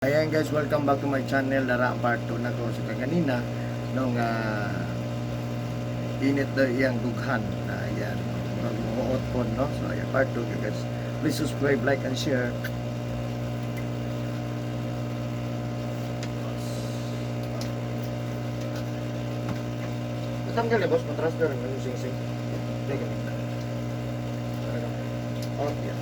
Ayan guys, welcome back to my channel. Dara ang part 2 na ko sa kaganina nung init daw iyang dughan. Ayan, magmuot po, no? So ayan, part 2 guys. Please subscribe, like, and share. Natanggal eh, boss. Matransfer ang yung sing-sing. Hindi, ganito. Talaga. Oh, yeah.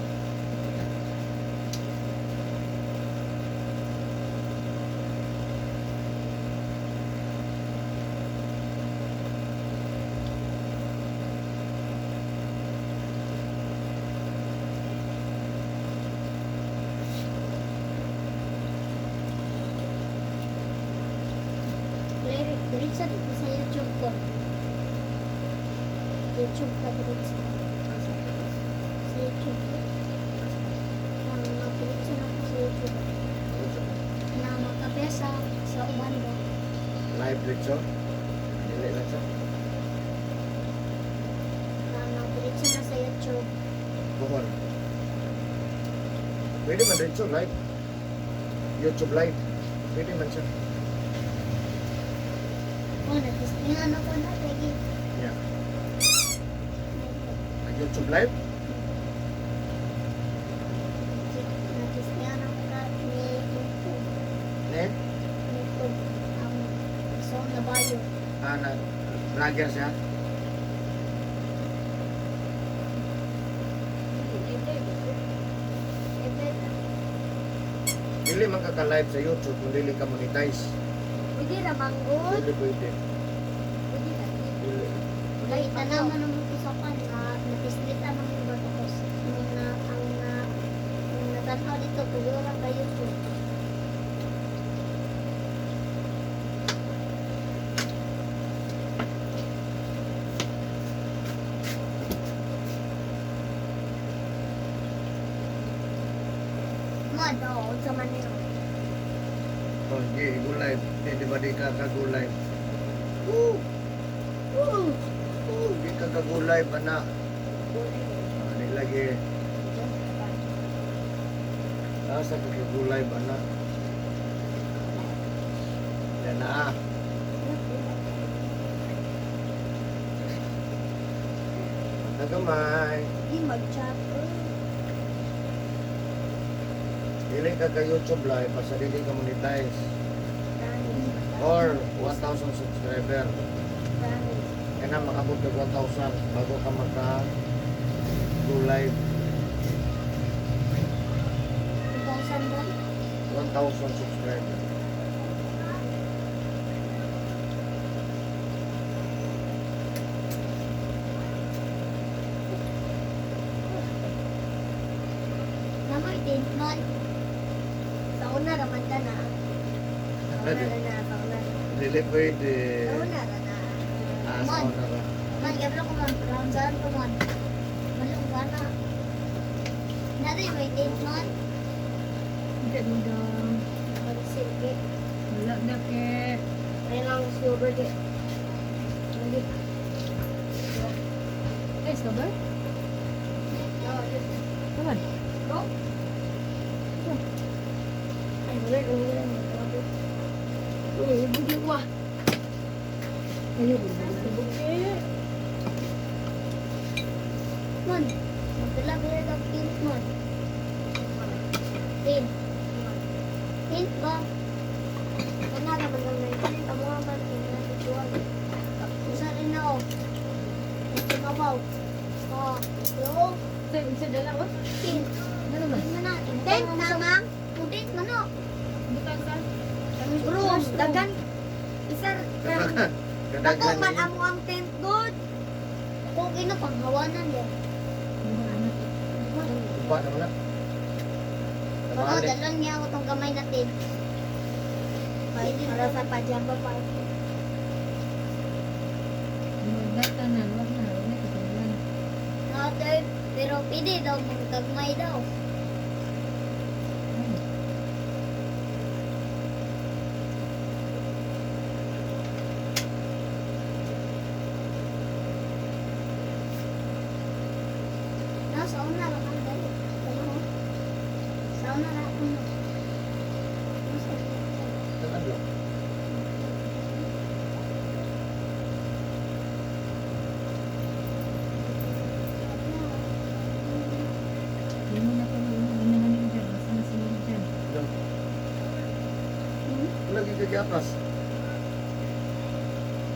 Lyric, diretso dito sa YouTube ko. YouTube ka diretso. Sa YouTube ko. Nang mag-diretso na ako sa YouTube. Na magkape sa uban ba? Live diretso. Dili lang siya. Na mag-diretso na sa YouTube. Buhol. Pwede man diretso live. YouTube live. Pwede man siya. Oh, natistingan ako na, lagi. Yeah. Nag YouTube live? Natistingan ako na ni YouTube. Ne? YouTube. Ang song na bayo. Ah, na vlogger siya. Dili man ka ka-live sa YouTube kung dili ka monetize. Pwede ra manggod. Dili pwede. Pwede ra. Dili. Kay tanan man ang usapan na natisnita man yung ba tapos nung na ang na nung natanaw dito tulo ra kayo to. Man, oo, sa man niyo. Oh, di go live. Di di ba di ka ka go live? Woo! Woo! Woo! Di ka ka go live ana. Ah, di lagi. Asa ka ka go live ana. Yan na ah. Nagamay. Di mag-chat. Oh. Dili ka ka YouTube live basta dili ka monetize or 1,000 subscriber. Kaya na makabot kag 1,000 bago ka maka go live. 2,000 ba? 1,000 subscriber. Namoy din man. Sa una raman ka na. Sa una ra na, sa una. Dili pwede. Sa una ra na. Ah, sa Man, una ra. man, gablo ko man. Round saan ko man. Malong ka na. Nari, may date man. Hindi mo daw. Pag-silke. Wala na ke. Ay lang, silver di. Hindi. Ay, sober? Come on. No? Ay, wala ko wala mo. Uy, bugi wa. Ayaw, bugi. Man, magdala ba ng pink man? Pink. Pink ba? Kana na man lang pink amo man tingnan sa tuwan. Usa rin na oh. Ito mabaw. Oh, ito. Sa isa dala ko? Pink. Ano man? Pink man na. Pink na mang. Pink man oh. Butang sa? Room, dagan. Isa Kadaghan Dako man ni. amo ang tent good. Kung ino panghawanan ya. Upa naman na. Baka Nabalik. dalon niya ako tong gamay na tent. Para sa pajama party. Magdata na. Wag na. Wag na. Katulad. Nater, pero pwede daw magkagmay daw. No, sa una ra man dali. Ano? Sa una ra ano. Lagi ka gapas.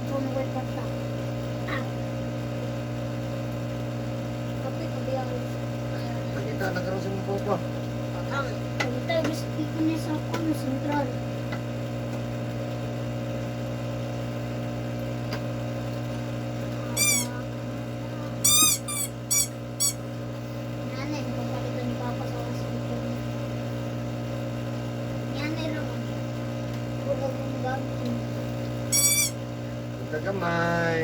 Tumuwi pa ta. Ah. Kape, kape ako. Nakita na karon sa imong papa. Punta, gusto ko niya sa kuno, sentral. Nanay, papalitan ni Papa sa hospital. Nanay naman. Huwag mong gamit. Punta gamay.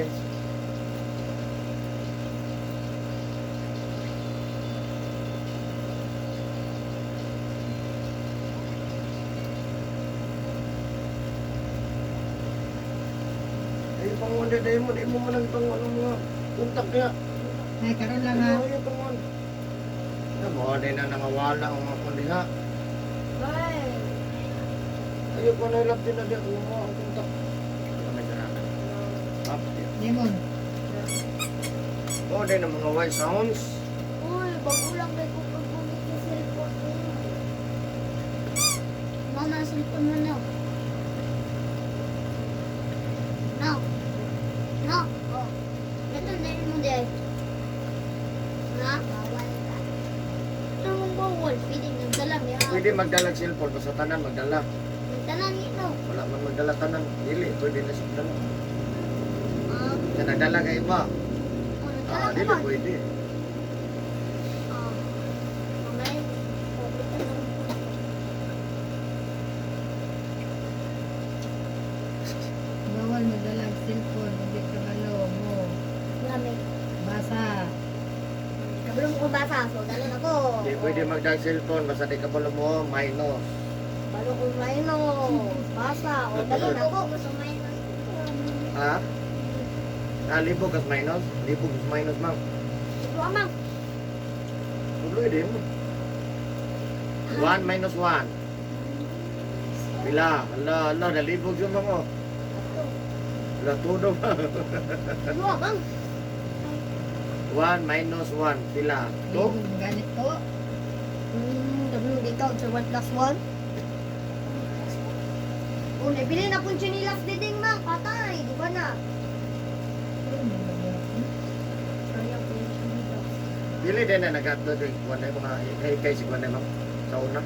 Ay, panguan dahil mo, di mo man ang panguan ang mga kontak niya. Ay, karon lang ha. Ay, panguan. Mo, di na nangawala ang mga kundiha. Ay. Ayaw ko na ilap din na di ako mo ang kontak. Kamay sa namin. Up. Lemon. Oh, di na mga white sounds. Uy, bago lang kay ko pagbulit sa cellphone ko. Mama, cellphone mo na. No. No. Oh. Ito na mo di. Ha? Bawal ka. Ano mong bawal? Pwede nagdala. May Pwede magdala cellphone, basta tanan magdala. Nagdala nito. Wala man magdala tanan. Dili, pwede na siya magdala. Ah, Kaya nagdala ka iba. oh, nagdala Ah, ka dili ba? pwede. Ah. Mamay, pabutan lang. Bawal magdala ang cellphone. Hindi ka balo mo. Lamig. Basa. Kabalo mo ko basa, so dala na ko. Di pwede magdala cellphone, basta di ka pala mo, minus. Balo ko minus. Basa, o dala na ko. Ha? Ah, libog as minus? Libog as minus, ma'am. Ito amang. Tuloy din mo. 1 minus 1. Pila? Ala, ala, nalibog yung mga. Ala, todo ba? Ito amang. 1 minus 1. Pila? 2? Libog ganit to. W di count sa 1 plus 1. Oh, nabili na pong chinilas diding mang. Patay, di ba na? Dili din na nag-upload yung kuwan na yung mga kay kay si kuwan na ma'am. Sa una.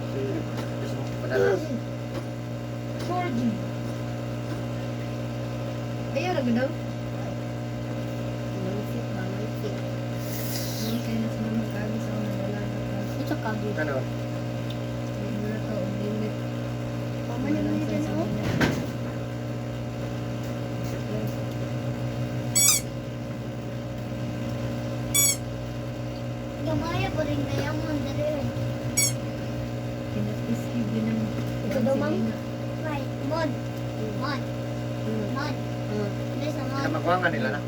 Si mismo padalas. 4G. Ayaw ra daw. Mansip ba, mansip. Mga kaya na sa mga kagi sa una dala na ka. Ito kagi. Ano? Wala ka og limit. Pamali mo Walang dyan, sa oh. inyo. Yes. Gamaya pa rin na yaman dali. Pinapiski din ang Ito daw, ma'am? Right. Mon. Mon. Mon. Hindi sa mon. Kaya makuha nga nila na.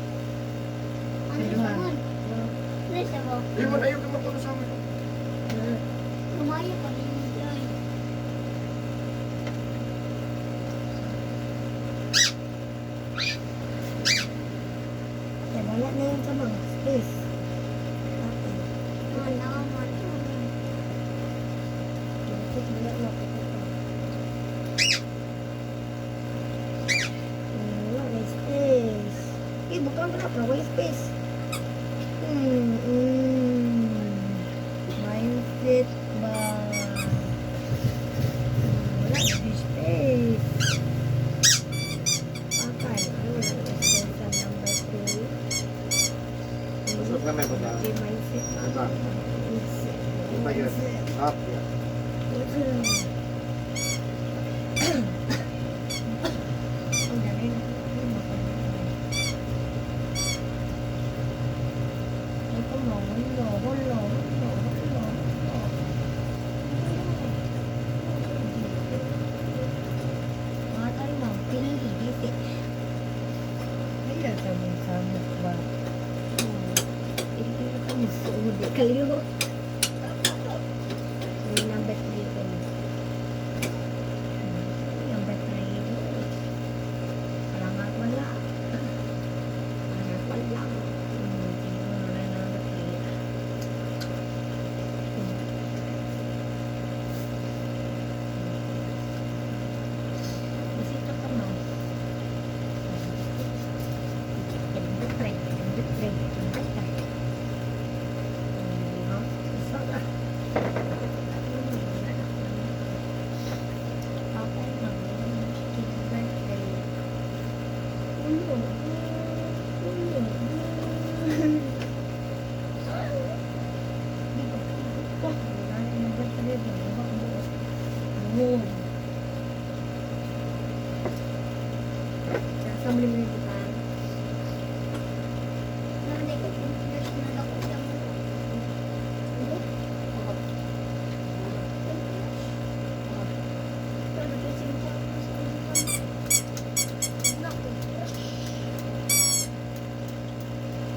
Ano sa mon? Hindi sa mon. Di mo na yung makuha sa amin. Gamaya pa rin dyan. Wala na yun sa mga space. Mon, ako, mon. Bakit wala na ako ito? Wala na space. Eh, bukan pa na, wala space. Mindset ba? Wala na space. Okay, ay, wala na space sa number 3. Usap kami ba sa- Mindset ba? Diba? Mindset. Iba yun. Up. Yeah. Ang galing. Ito mo, hulo, hulo, hulo, hulo, hulo. Mga tayo mga pili, dito. Ayaw sa mong samok ba? Pili na kami suod kayo. May number 3 ko. Number 3. Parang nga wala. Parang wala. Siguro na number 3. Mo. Sa mo ni butang. Naman ko toothbrush na dako siya mo. Pero kasi ko na toothbrush.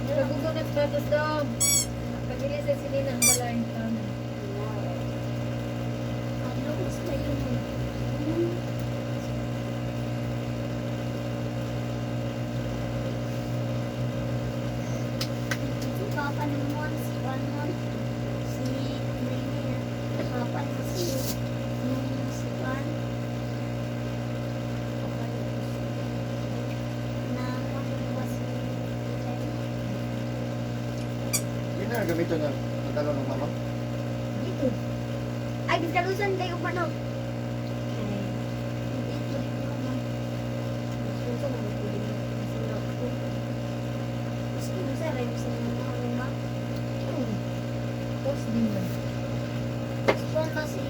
Pagugong nagpatos daw. Pagili sa silina ang balay. Tama. Ano gusto yun? Si Papa naman, si Panon, si Nene, Papa na si nung si Pan. Na ano ba si Hindi na gamitin na pagkalo ng mama. Dito. Ay, bisalusan kayo pa no. Dito rin naman. Unsa man ang pwede na? Gusto mo sa rin sa mga ano ba? Post din ba? Gusto ba si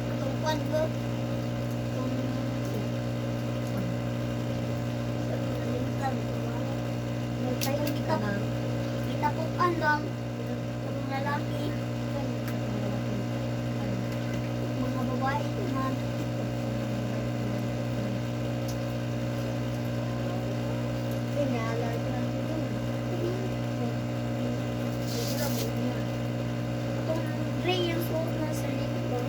itong kwan ko? Itong nalimutan ko ba? Nagtayo Kita Kitapukan lang itong lalaki, mga babae naman. Itong gray yung suot na sa likod.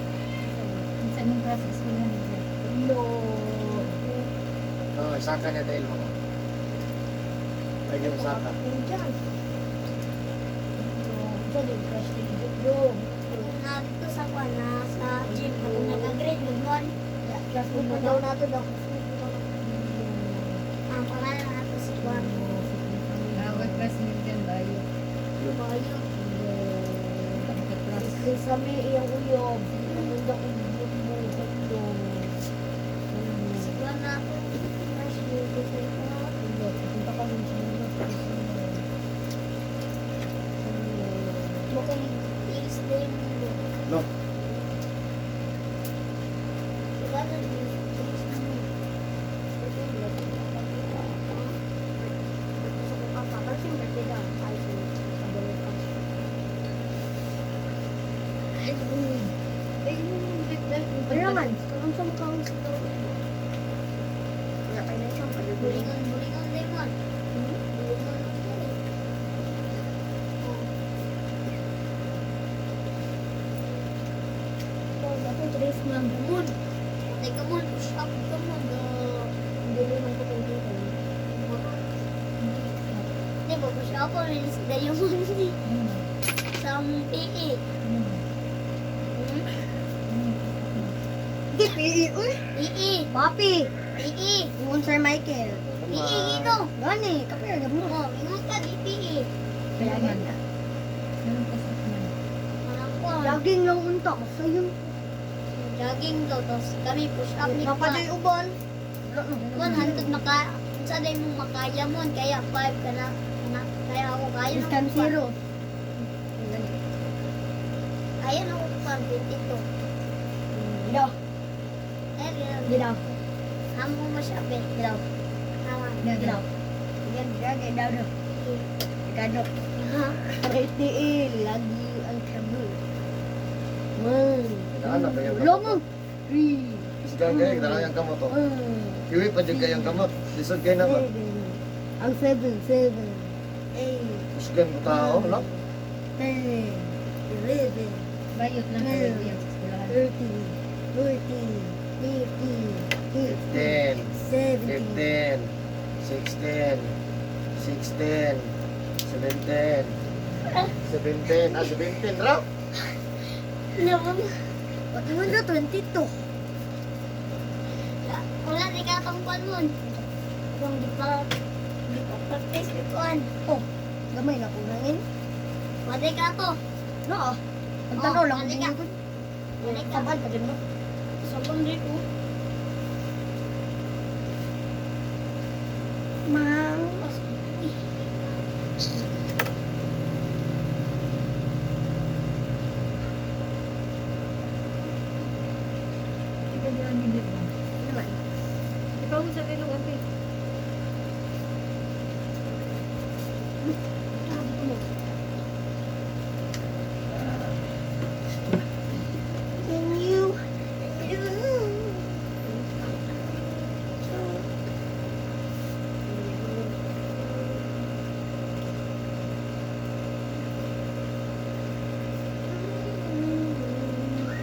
Minsan yung process ko lang. No. Oo, isaka niya dahil mama. Ay, yung saka. Diyan. Diyan yung crush ni Jojo. Kung nandito sa kwan na sa gym, kung nag-grade, gano'n. Class mo daw nato daw. Ang pangalan nato si Kwan. Awag classmate yan bayo. Bayo. Sa may iyang uyob. Namunda ko mo. Hello. Si Kwan na ako. Crush dito sa ito. Punta kami sa mga. Mukhang tiis na yung mundo. No. Diba na tiis na mundo? Ay, yung Ano naman? Anong sa mukha sa daw? Wala kayo na siyang pag-bulingan. Bulingon, bulingon din mo. Bulingon lang din eh. Oh. Oh, ako trace man. Mon. Teka mon, push up ka mon. Dili man ko kung dito. Di ba, push up ko rin si Dayo mon. Sa PE. Hmm? Di PE uy. PE. Papi. PE. Yung Sir Michael. PE gino. Gani, kapir mo. Oh, ingon ka di PE. Kaya na. Meron pa sa man. Manang ko. Jogging lang unta ko sa'yo. Jogging daw, tapos kami push up ni Napaday uban. Mon, hantod maka, unsa day mo makaya mon, kaya 5 ka na, na kaya ako kaya This na time zero. Kaya na ako pa, 22. Daw. Eh, Gilaw. Amo mo siya, be. Gilaw. Tama. Gilaw. Yan, yan, daw, daw. Gano. Ha? Kahit lagi ang kamo. One. Ano ba yung Lomo. Three. Isgang kayo, dala yung kamot. Oh. One. Kiwi pa dyan kayong kamot. Lisod kayo naman. Seven. Ang seven, seven. Eight. Isgang ko tao, no? 10, 11, Bayot lang kayo yung sa eskwelahan. 13, 14, 15, 16, 15, 17, 15, 16, 16, 17, 17, ah, 17, raw? Naman. Pati mo na 22. Wala di ka tungkol mon. Kung di pa practice ni kuan. Oh, gamay na kong hangin. Wala ka to. No, ah. Pagtanaw Oh, lang. dali ka. Wala ka. Sabad pa dyan mo. Sabon rin ko. Mang. Uy. Lagi ni di ba? Naman. Ikaw mo sa ilong ate. Can you?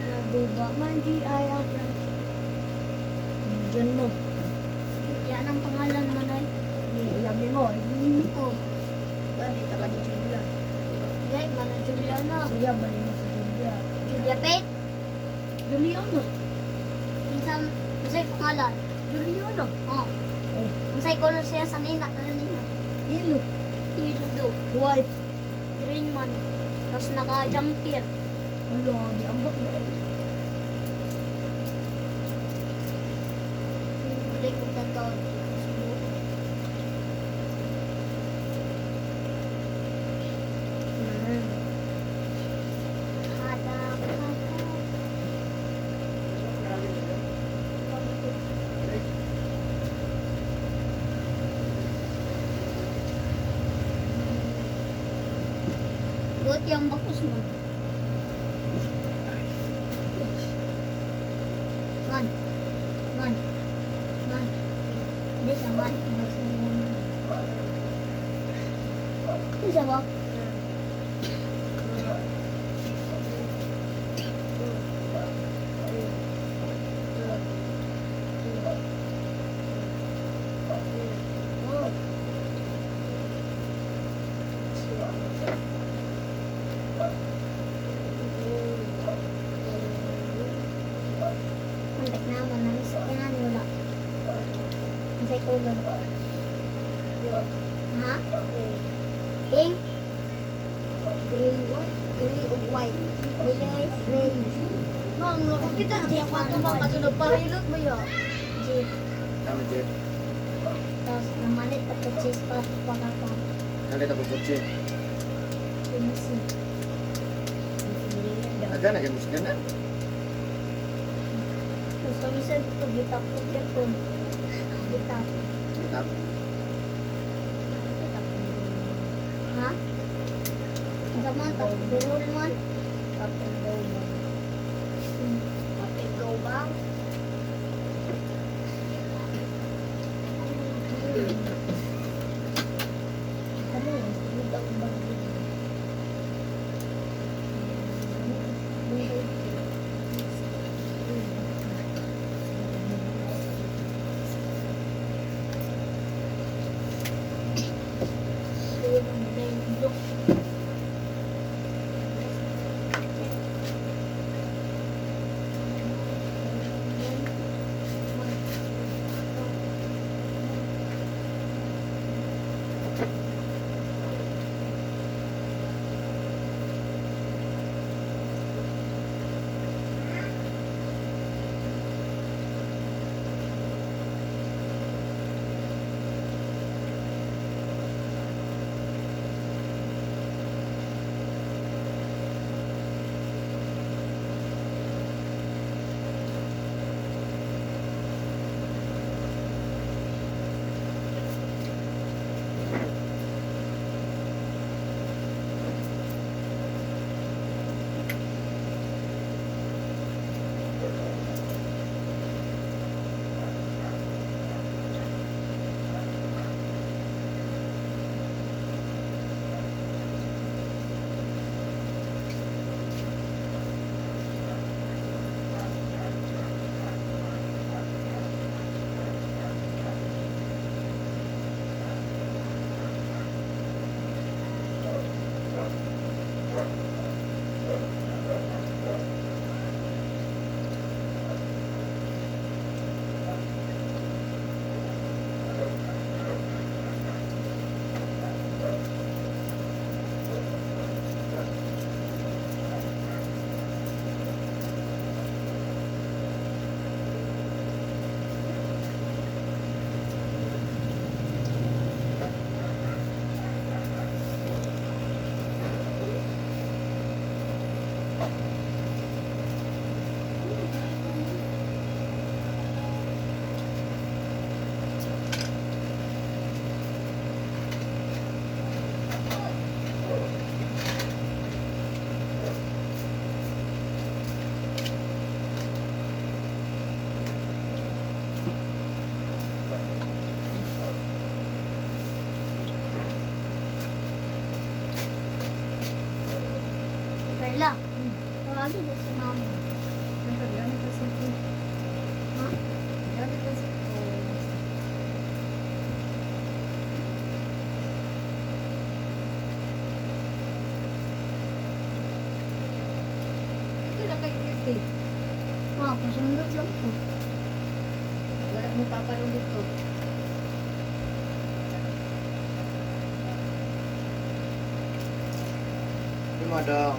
Nabuba man di ay ang Diyan mo. Yan ang pangalan man ay. Labi mo. Oh, Dali ka ni Julia. gay man ang Juliana. Siya ba mo si Julia? Julia Pate. Juliana. Minsan, unsay pangalan? Juliana. Oh. Oh. Unsay color siya sa nina kanina? Yellow. Yellow do. White. Green man. Tapos naka-jumper. Ano, di ambak na. Hindi ko totoo. Hada, hada. Buti ang bakos mo. Man. Man. Man. Hindi siya man. Hindi siya ba? Kontak naman namin sa kanan wala. Ang sa color. Ha? Pink? Gray, white. Gray o white. Gray? Gray. Ma'am, nakakita siya kwarto ba kato nagpahilot ba ya? Jeep. Tama, Jeff. Tapos namalit pa ko cheese pa pa ka pa. Kalit ako kotse. Pinisi. Aga, nagamis ka na. Gusto mo sa ito, bitap ko telefon. Bitap. Tap. Ha? Ang man, tapos birol man. Up and go ba? Up and go ba? Ano yun? Ang bagay. Pasundot lang ko. Wala mo paparong dito. Di mo dong.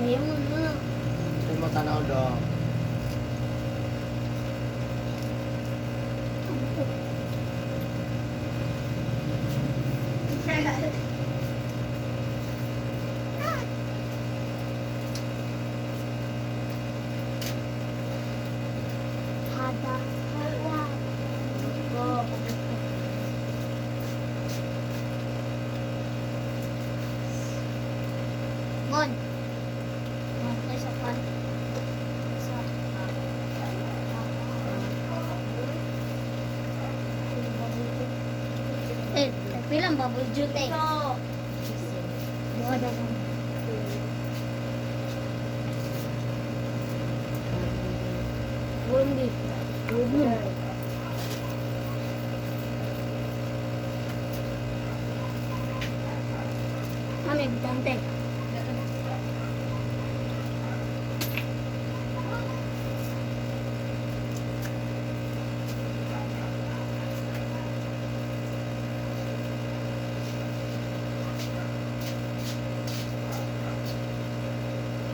Ngayon mo na. Di mo tanaw dong. Hada. Hada. Go. Mon. Mon, sa pan. Sa. Eh, pilang bubble jute eh. Buha na lang. Bundi. Bundi. Mami, bitante.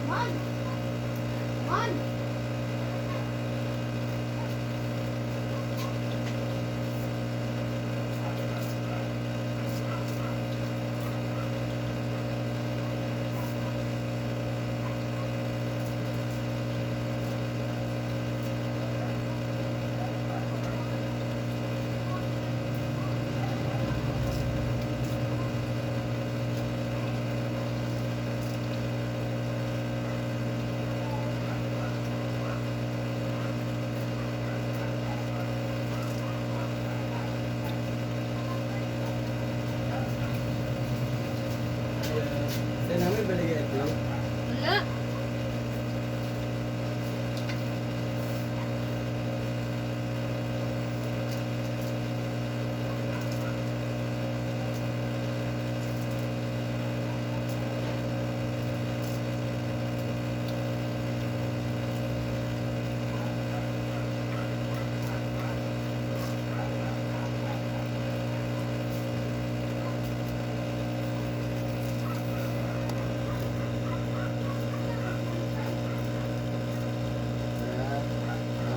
Mon! Mon! Di namin baligay ito. Wala.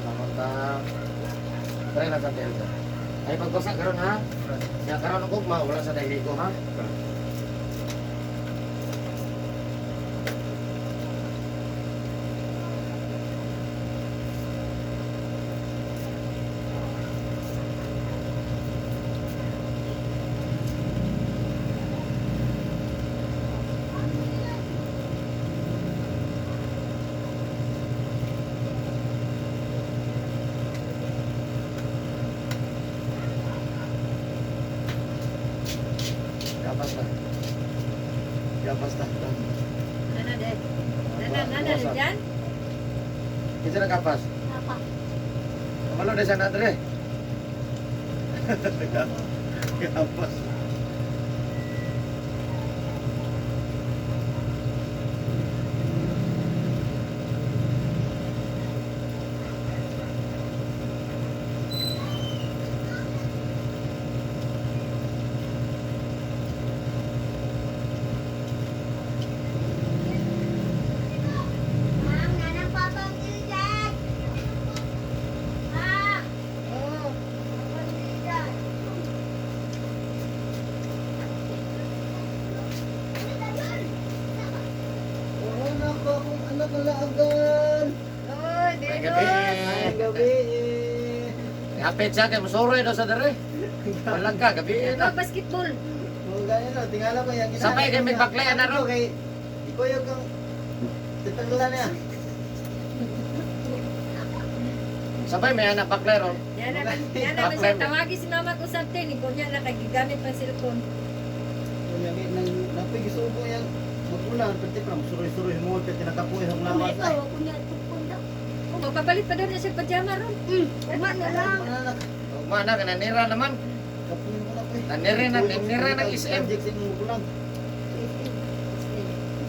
Pamunta. Try na sa Telsa. Ay pagkusa karon ha. Ya karon og ugma wala sa dahigo ha. Gapas na. Gapas na. Nana de. Nana, nana, dyan? Kinsa na gapas? Apa? Kamalo na sa Andre. Gapas. Ma'am, nanang papang dyan. Ma! Oo. Papang dyan. Oo na ko akong anak na laagan. Oy, May gabi. Venus. Gabi eh. Hapit siya kay musuroy daw sa dere. Walang ka gabi na. Ikaw, basketball. Oo, ganyan na. Tingala ko yan. Sabay kay may baklayan na ro. Kay, ikaw kang titangla niya. Sabay may anak baklay ron. Yan na, yan na, siya. Tawagi si mama ko something. Ikaw niya na kagigamit pang cellphone. Kanya kay nang napay gisubo yang magulang pwede pa suroy-suroy mo pwede nakapuy ang Mama, lawas. ikaw, ako niya tupon daw. Oh, magpapalit pa daw na siya pajama ron. Uma na lang. Anak, Ugma na kananira naman. kapuy mo na pre. Nanire na nanira ng SM. Subject sa imong magulang. Hindi,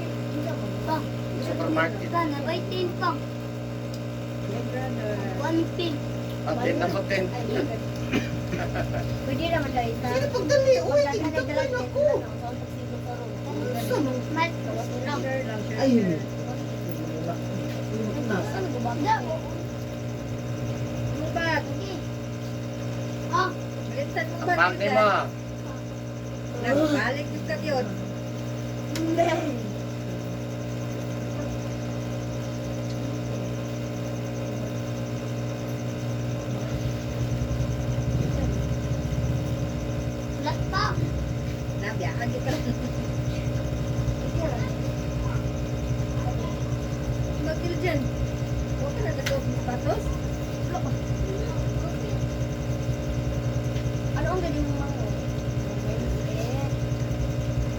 hindi ako pa. Super Supermarket. Sana, may tin pa. My brother. One pin. At 10 na po 10. Pwede naman dahil sa. Sige, pagdali. Uy, tingnan ako. Mat. Lang. Share lang, share, Ay. share. Da. Mubat. Okay. Ah, Baliktad mo Ang ba? pangni mo. Nagbalik yung ka yun. wala pa. Nabiyahan yung ka. Magkil dyan. Huwag ka na nasuot ng sapatos. Ano ang galing mo mga?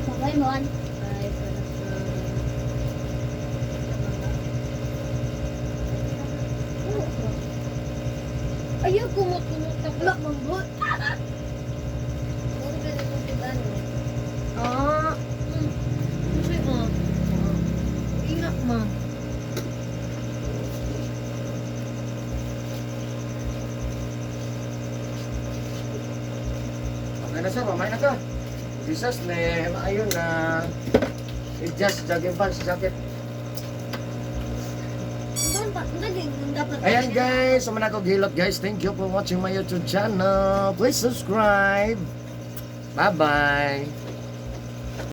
Mabay mo. Ay, para sa. Ayaw, kumot-kumot ako. Wala, mambot. Puro ganito yung ano. Ah. Kasi ah. Ingat ma. Okay na sir, mamay na ka. Jesus name, ayun na. Adjust jogging pants, jacket. Doon pa. Doon din. Dapat. Ayan guys, sumana ko gilot guys. Thank you for watching my YouTube channel. Please subscribe. Bye-bye.